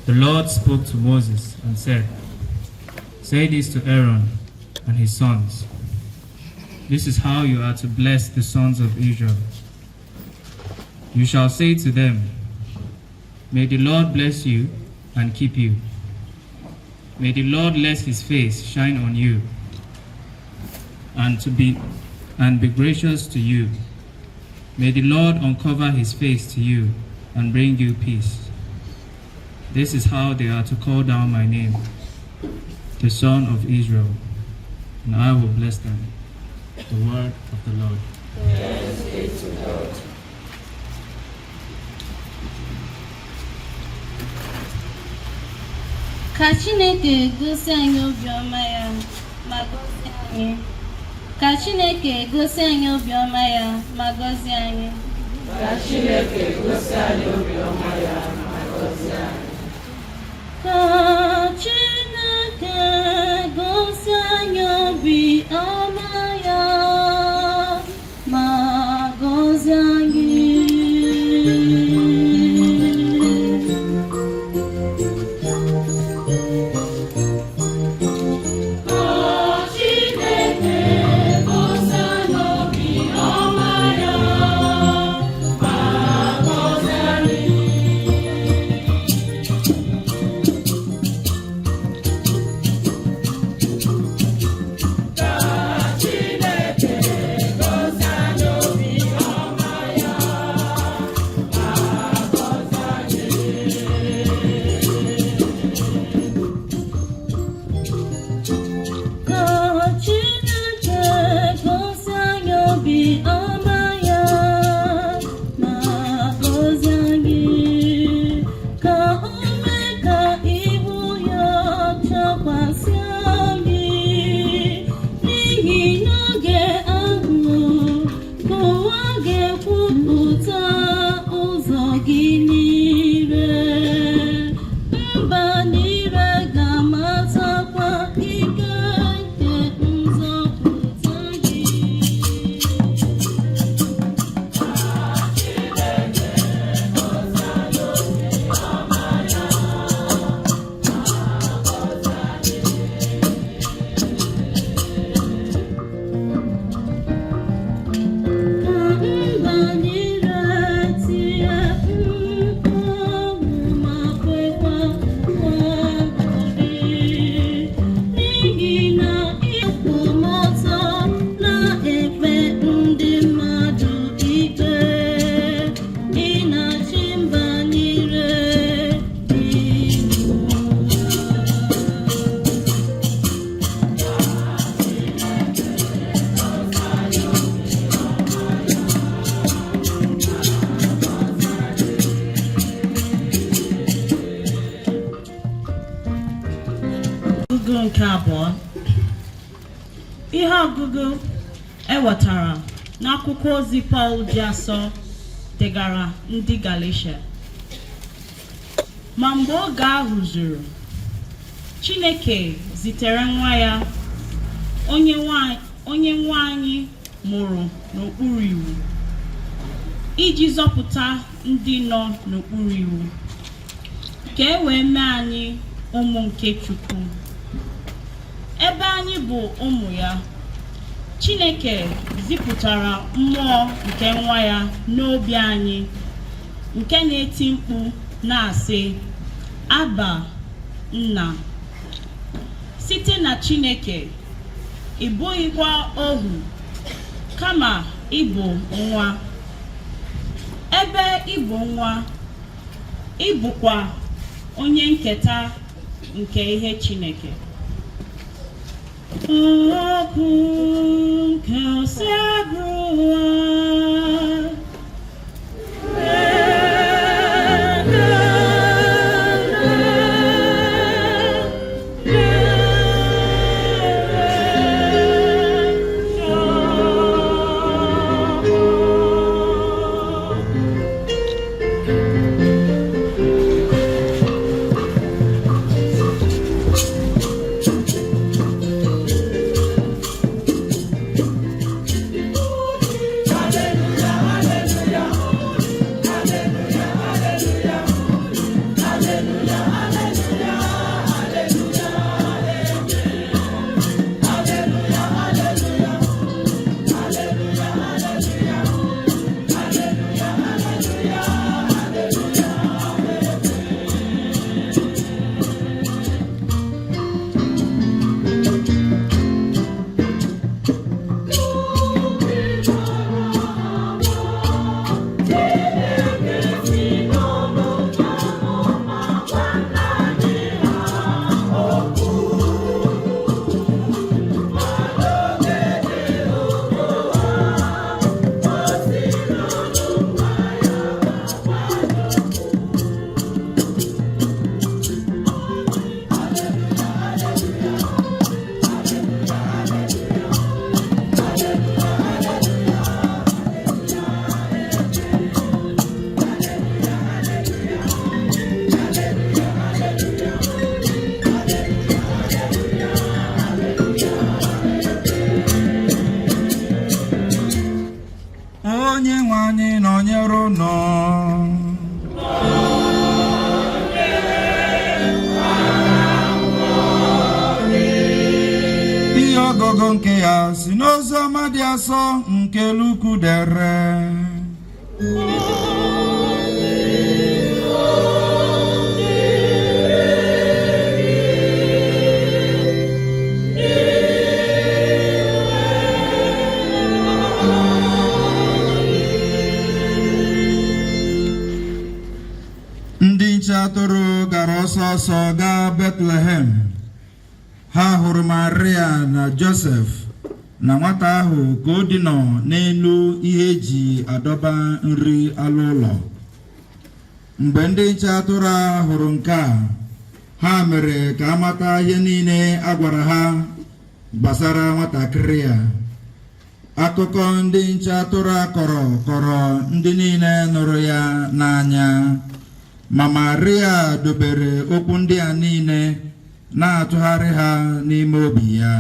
The Lord spoke to Moses and said, "Say this to Aaron and his sons. This is how you are to bless the sons of Israel. You shall say to them, 'May the Lord bless you and keep you. May the Lord let his face shine on you and be gracious to you. May the Lord uncover his face to you and bring you peace.' This is how they are to call down my name, the son of Israel, and I will bless them." The word of the Lord. Thanks be to God. Ka Chineke gosi anyị obiọma ya ma gọzie anyị. Ka Chineke gosi anyị obiọma ya ma gọzie anyị. Ka Chineke gosi anyị obiọma ya ma gọzie anyị. Ka Chineke gosi anyị obiọma ya ma gọzie anyị. Ka Chineke gosi anyị obiọma ya ma gọzie anyị. Ka Chineke gosi anyị obiọma ya ma gọzie anyị. Ka Chineke gosi anyị obiọma ya ma gọzie anyị. Ka o mee ka ihu ya chakwasị anyị, n'ihi n'oge ahụ ka ụwa ga-ekwupụta ụzọ gị niile, mba niile ga-amatakwa ike nke nzọpụta gị. Chineke gosi anyị obiọma ya ma gọzie anyị. Ka mba niile tie mkpu ọṅụ ma kwekwa ukwe aṅụrị, n'ihi na ịkwụmọtọ na-ekpe ndị mmadụ ikpe, ị na-achị mba niile dị n'ụwa. Chineke gosi anyị obiọma ya ma gọzie anyị. Ọgụgụ nke abụọ. Ihe ọgụgụ e wetara n'akwụkwọ ozi Pọl dị asọ degara ndị Galatia. Ma mgbe oge ahụ zuru, Chineke zitere nwa ya, onye nwanyị mụrụ n'okpuru iwu, iji zọpụta ndị nọ n'okpuru iwu, ka e wee mee anyị ụmụ nke Chukwu. Ebe anyị bụ ụmụ ya, Chineke zipụtara mmụọ nke nwa ya n'obi anyị, nke na-eti mkpu na-asị, "Aba, Nna." Site na Chineke, ị bụghịkwa ohu, kama ị bụ nwa. Ebe ị bụ nwa, ị bụkwa onye nketa nke ihe Chineke. Okwu nke Osebụrụwa. Hallelujah. nke ya si n'ozi ọma dị asọ nke Luku dere. Ndị nche atụrụ gara ọsọ ọsọ gaa Betlehem. Ha hụrụ Maria na Josef na nwata ahụ ka o dinọ n'elu ihe eji adọba nri anụ ụlọ. Mgbe ndị nche atụrụ a hụrụ nke a, ha mere ka a mata ihe niile a gwara ha gbasara nwatakịrị a. Akụkọ ndị nche atụrụ a kọrọ kọrọ ndị niile nụrụ ya n'anya. Ma Maria dobere okwu ndị a niile, na-atụgharị ha n'ime obi ya.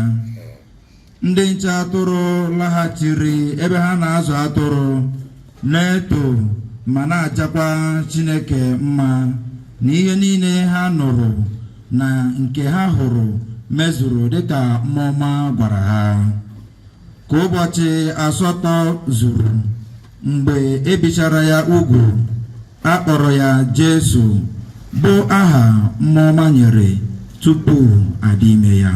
Ndị nche atụrụ laghachiri ebe ha na-azụ atụrụ, na-eto ma na-ajakwa Chineke mma na ihe niile ha nụrụ na nke ha hụrụ mezuru dịka mmụọ ọma gwara ha. Ka ụbọchị 8 zuru mgbe e bichara ya ugwu, a kpọrọ ya Jesu, bụ aha mmụọ ọma nyere tupu adị ime ya.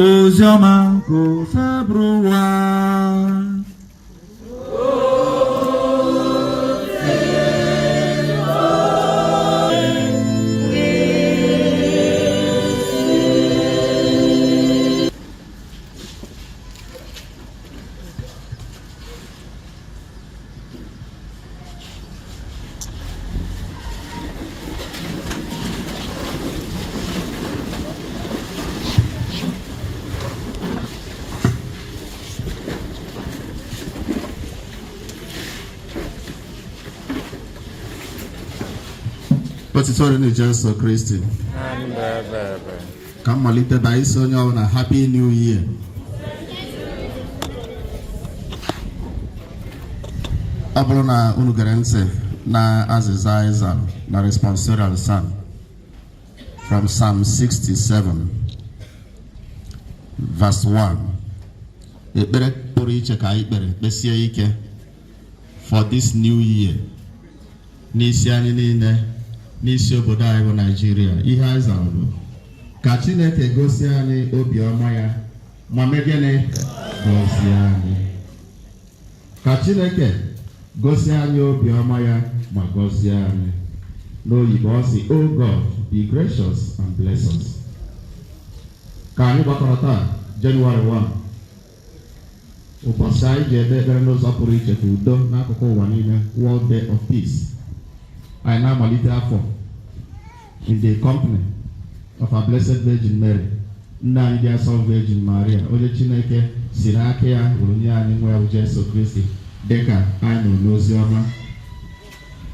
Oziọma nke Osebụrụwa. Otito dịrị Jesu Kristi. Ka m malite ba isi onye ọbụla, Happy New Year. Ọ bụrụ na unu gere ntị na azịza anyị zara na responsorial psalm from Psalm 67 verse 1, ekpere pụrụ iche ka anyị kpere kpesie ike for this new year n'isi anyị niile, n'isi obodo anyị bụ Naijiria. Ihe anyị zara bụ ka Chineke gosi anyị obiọma ya ma mee gịnị? Gọzie anyị. Ka Chineke gosi anyị obiọma ya ma gọzie anyị. N'oyibo ọ sị, "O God, be gracious and bless us." Ka anyị gbakọrọ taa, Jenụwarị 1, ụbọchị anyị ji ekpe ekpere n'ụzọ pụrụ iche ka udo n'akụkụ ụwa niile, World Day of Peace, anyị na-amalite afọ in the company of our Blessed Virgin Mary, nne anyị dị asọ, Virgin Maria, onye Chineke si n'aka ya were nye anyị nwa ya bụ Jesu Kristi, dịka anyị nụrụ n'ozi ọma.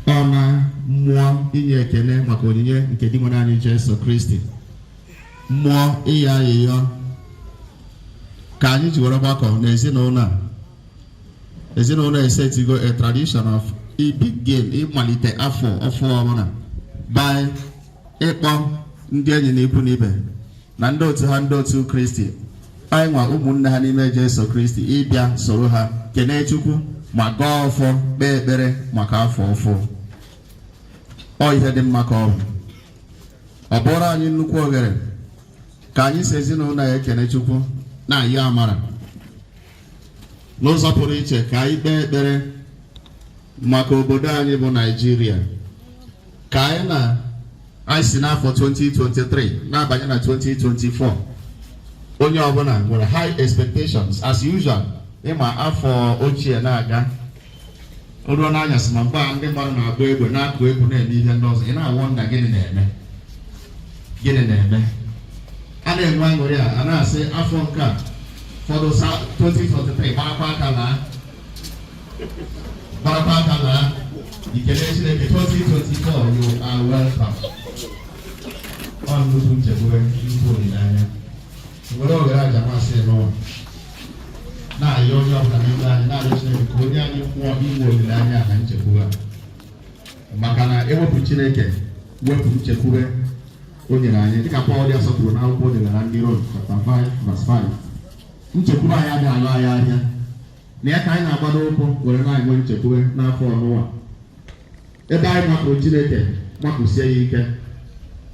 Ọ na mmụọ inye ekele maka onyinye nke di nwere anyị Jesu Kristi, mmụọ ịyọ ayịyọ, ka anyị ji were gbakọ n'ezinụlọ a. Ezinụlọ esetigo a tradition of begin ịmalite afọ ọfụ ọbụla by ịkpọ ndị enyi na ikwu na ibe na ndị otu ha, ndị otu Kristi anyị nwa, ụmụnne ha n'ime Jesu Kristi, ịbịa soro ha kenee Chukwu ma gọọ ọfọ, kpee ekpere maka afọ ọfụ. Ọ ihe dị mma ka ọ bụ. Ọ bụrụ anyị nnukwu oghere ka anyị si ezinụlọ ya ekene Chukwu, na-ayọ amara n'ụzọ pụrụ iche ka anyị kpee ekpere maka obodo anyị bụ Naijiria, ka anyị na anyị si n'afọ 2023 na-abanye na 2024. Onye ọbụla nwere high expectations as usual. Ịma afọ ochie na-aga, o ruo n'anyasị, ma mgbe a ndị mmadụ na-agba egbe, na-akụ egwu, na-eme ihe ndị ọzọ, ị na-awọ nna, gịnị na-eme? Gịnị na-eme? A na-enwe aṅụrị, a na-asị afọ nke a fọdụ 2023, gbarakwa aka laa, gbarakwa aka laa. Ikele Chineke, 2024, you are welcome. Ọ nnukwu nchekwube, nnukwu olileanya. Were oghere aja masị n'ụwa na-ayọ onye ọbụla n'ime anyị, na-arịọ Chineke ka onye anyị mmụọ inwe olileanya na nchekwube a, maka na ewepụ Chineke, wepụ nchekwube. O nyere anyị, dịka Pọl dị asọ kwuru n'akwụkwọ o degara ndị Rom chapter 5 verse 5, nchekwube anyị adịghị alụ anyị ahịa. Na ya ka anyị na-agbado ụkwụ were na-enwe nchekwube n'afọ ọnụwa. Ebe anyị makụrụ Chineke, makụsie ya ike,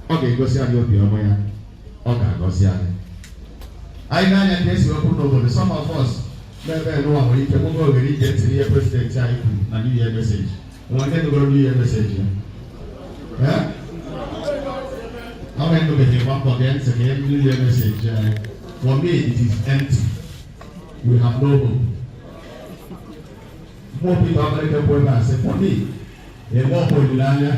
ọ ga-egosi anyị obiọma ya, ọ ga-agọzi anyị. Anyị na-anya ka esi wepụ n'obodo, some of us n'ebe n'ụwa nwere ike nwebe ohere ige ntị n'ihe president anyị kwuru na New Year message. Nwere ndị nụgoro New Year message ya? Eh? Ọ bụ ndụbeghị, gba mbọ gee ntị ka ihe New Year message anyị. For me, it is empty. We have no hope. Mmụọ Peter Ọkpalike kwuo ebe a sị, for me, enwe ọkwa olileanya.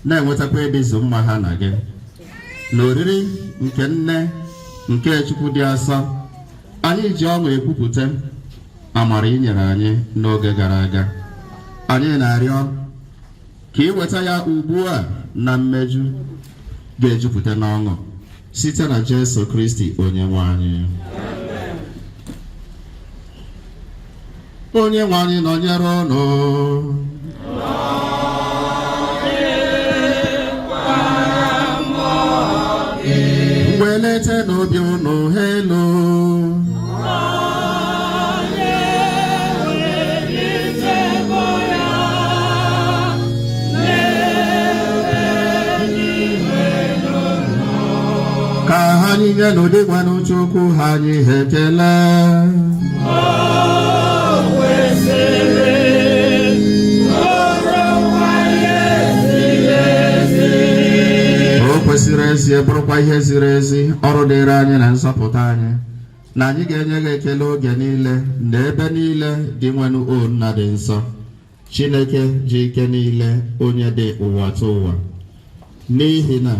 Na-enwetakwa ịdịzụ mma ha na gị na oriri nke nne nke Chukwu dị asọ. Anyị ji ọṅụ ekwupụta amara ị nyere anyị n'oge gara aga. Anyị na-arịọ ka ị weta ya ugbu a na mmeju ga-ejupụta n'ọṅụ, site na Jesu Kristi onye nwe anyị. Onye nwe anyị nọnyere ụnụ. Welite n'obi ụnụ elu. Ka anyị nye n'ụdị gwanụ Chukwu ha anyị ekele. O kwesịrị ezie, bụrụkwa ihe ziri ezi, ọrụ dịrị anyị na nzọpụta anyị, na anyị ga-enye gị ekele oge niile na ebe niile, dị nwenụ, o Nna dị nsọ, Chineke ji ike niile, onye dị ụwa tụ ụwa, n'ihi na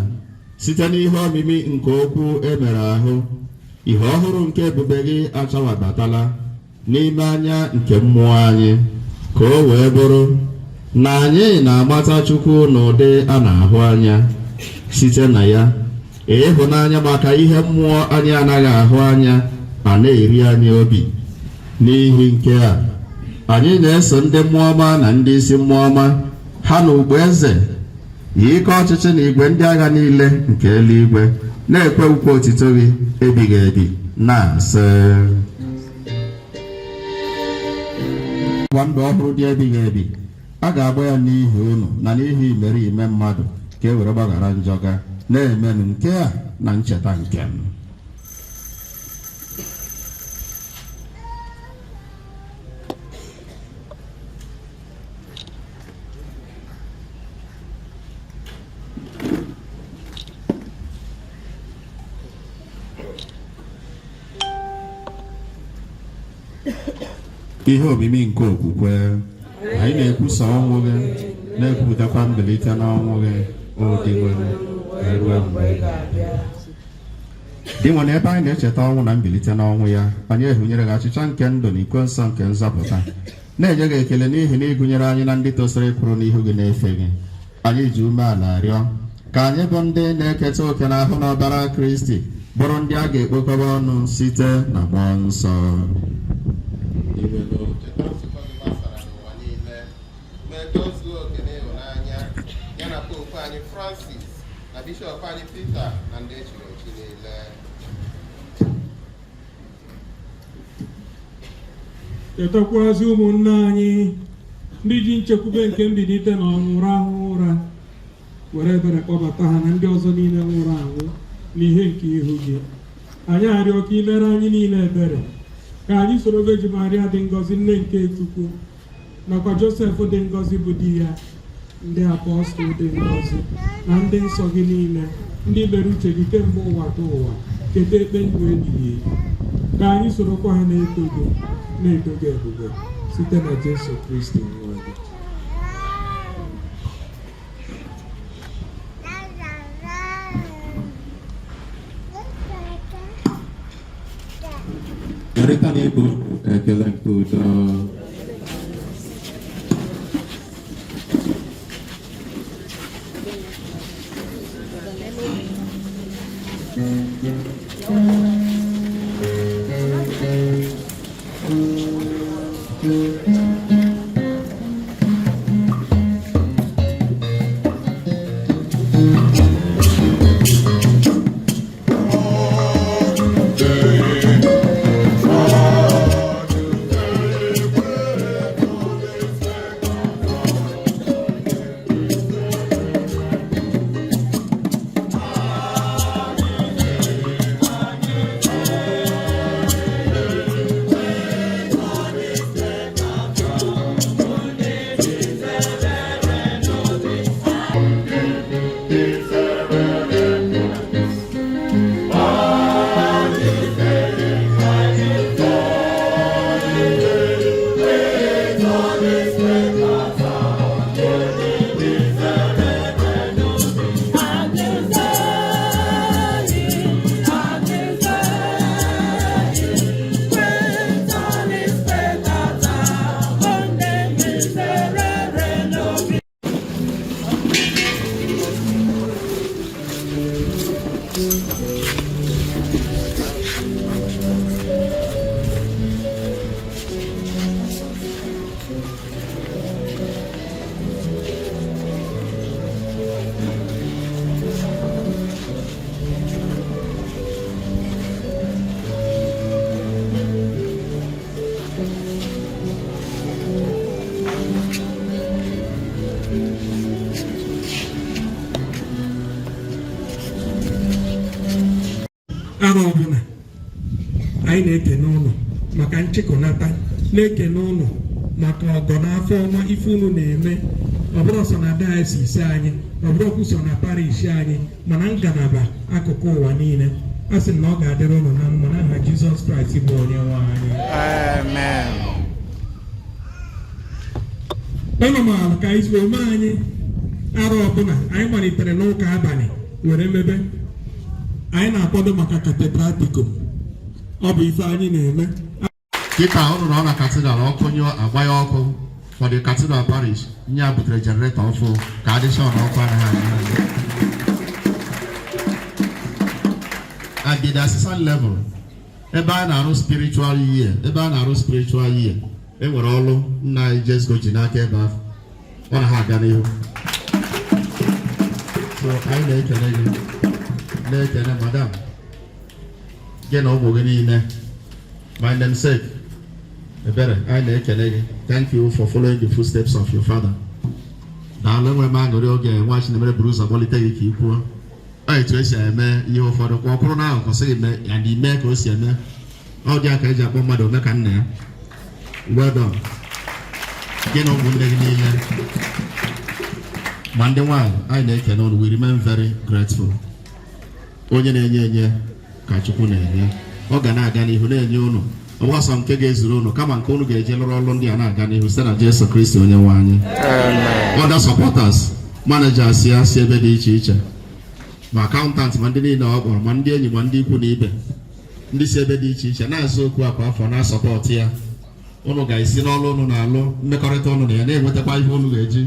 site n'ihe omimi nke okwu emere ahụ, ihe ọhụrụ nke ebube gị achawabatala n'ime anya nke mmụọ anyị, ka o wee bụrụ na anyị na-amata Chukwu n'ụdị a na-ahụ anya. Site na ya, ịhụnanya maka ihe mmụọ anyị anaghị ahụ anya a na-eri anyị obi. N'ihi nke a, anyị na-eso ndị mmụọ ọma na ndị isi mmụọ ọma ha na ugbo eze ike ọchịchị na igwe ndị agha niile nke eluigwe na-ekwe ukwe otito gị ebighị ebi, na-asị: Ọgbụgba ndụ ọhụrụ dị ebighị ebi. A ga-agba ya n'ihi unu na n'ihi imerime mmadụ ka e were gbaghara njọ ga. Na-emenụ nke a na ncheta nke m. Ihe omimi nke okwukwe. Anyị na-ekwusa ọnwụ gị, na-ekwupụtakwa mbilite n'ọnwụ gị, O Dinwenụ, wee ruo mgbe ị ga-abịa. Dinwenụ, ebe anyị na-echeta ọnwụ na mbilite n'ọnwụ ya, anyị ehunyere gị achịcha nke ndụ na iko nsọ nke nzọpụta, na-enye gị ekele n'ihi na ị gụnyere anyị na ndị tosiri ịkwụrụ n'ihu gị na-efe gị. Anyị ji umeala arịọ ka anyị bụ ndị na-eketa oke n'ahụ na ọbara Kristi bụrụ ndị a ga-ekpokọba ọnụ site na Mmụọ Nsọ. Dinwenụ, cheta nzukọ gị gbasara n'ụwa niile, mee ka o zuo oke n'ịhụnanya ya na Popu anyị Francis na Bishọp anyị Peter na ndị echiri echi niile. Chetakwazị ụmụnne anyị ndị ji nchekwube nke mbilite n'ọnwụ rahụ ụra, were ebere kpọbata ha na ndị ọzọ niile nwụrụ anwụ n'ihe nke ihu gị. Anyị arịọ ka i mere anyị niile ebere, ka anyị soro Virgin Maria dị ngọzi, nne nke Chukwu, nakwa Josef dị ngọzi bụ di ya, ndị apọstụl dị ngọzi na ndị nsọ gị niile, ndị mere uche gị kemgbe ụwa dị ụwa, keta ekpe ndụ ebighị ebi. Ka anyị sorokwa ha na-eto gị, na-eto gị ebube, site na Jesu Kristi nwa gị. Kerịta na-ebu ekele nke udo. Arọ ọbụla anyị na-ekene ụnụ maka nchịkọnata, na-ekene ụnụ maka ọgọ na afọ ọma ife unu na-eme, ọ bụrụ sọ na diocese anyị, ọ bụrụ sọ na parish anyị, mana ngalaba akụkụ ụwa niile. A sị na ọ ga-adịrị ụnụ na mma n'aha Jizọs Kraịst bụ onye nwe anyị. Amen. Ụnụ maara ka anyị si ome anyị arọ ọbụla anyị malitere n'ụka abalị were mebe. Anyị na-akwado maka Cathedraticum, ọ bụ ife anyị na-eme. Kịta ụnụ nọ na cathedral, ọkụ nyụọ, agbanye ọkụ for the cathedral parish. Nye butere generator ọfụ ka adịsha na ọkụ anaghị anyụ. At the diocesan level, ebe a na-arụ spiritual year, ebe a na-arụ spiritual year, e nwere ọlụ nna anyị Jesco ji n'aka ebe ahụ, ọ na ha aga n'ihu. So anyị na-ekele gị, na-ekele madam gị na ụmụ gị niile, my namesake. Ebere, anyị na-ekele gị. Thank you for following the footsteps of your father. Daalụ. Enwere m aṅụrị oge nwa Chinemere buru ụzọ kpọlite gị ka ị kwuo ọ etu esi eme ihe ụfọdụ kwa ọ kwụrụ n'ahụ kwụsịghị eme ya na ime ka o si eme. Ọ dị aka eji akpọ mmadụ ome ka nna ya. Well done, gị na ụmụnne gị niile, ma ndị nwaanyị. Anyị na-ekele unu. We remain very grateful. Onye na-enye enye ka Chukwu na-enye. Ọ ga na-aga n'ihu na-enye unu, ọgbasọ nke ga-ezuru unu, kama nke unu ga-eje lụrụ ọrụ ndị a na-aga n'ihu site na Jesu Kristi onye nwe anyị. Other supporters, managers ya si ebe dị iche iche, ma accountant, ma ndị niile ọ kpọrọ, ma ndị enyi, ma ndị ikwu na ibe, ndị si ebe dị iche iche na-azụ okwu akwa afọ na-asupport ya. Unu ga-esi n'ọrụ unu na-alụ, mmekọrịta unu na ya, na-enwetakwa ihe unu ga-eji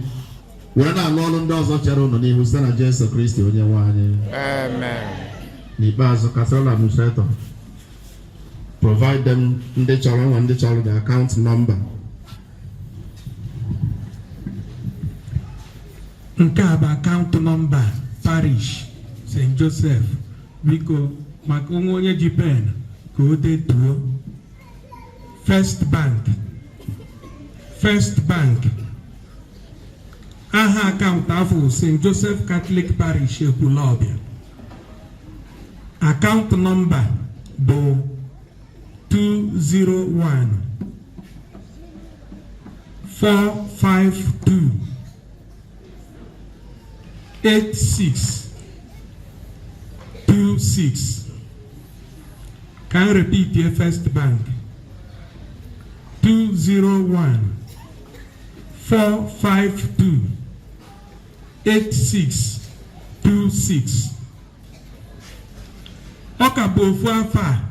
were na-alụ ọrụ ndị ọzọ chere unu n'ihu site na Jesu Kristi onye nwe anyị. Amen. N'ikpeazụ, cathedral administrator, provide them ndị chọrọ nwa, ndị chọrọ the account number. Nke a bụ account number parish St. Joseph. Biko, maka onwe onye ji pen ka o detuo. First Bank, First Bank, aha akaụntụ afọ St. Joseph Catholic Parish, Ekwulọbịa. Account number bụ 201 452 86 26. Can I repeat here? First Bank, 201 452 86 26. Ọ ka bụ ofu afọ a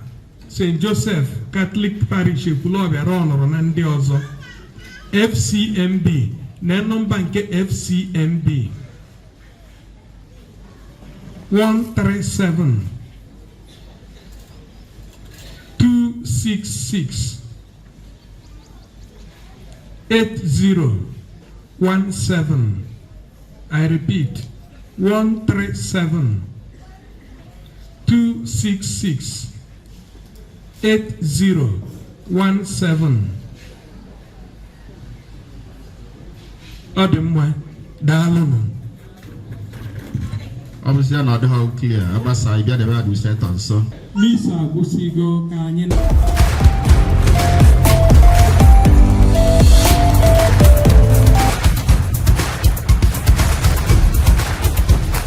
St. Joseph Catholic Parish, Ekwulọbịa rọnụrụ na ndị ọzọ. FCMB na nọmba nke FCMB, 137 266 8017. I repeat, 137 266 8017. Ọ dị mma, daalụnụ. Ọ bụzi ya na ọ dịghị clear, agbasa, ịbịa debe administrator nso. Misa agwụsịgo ka anyị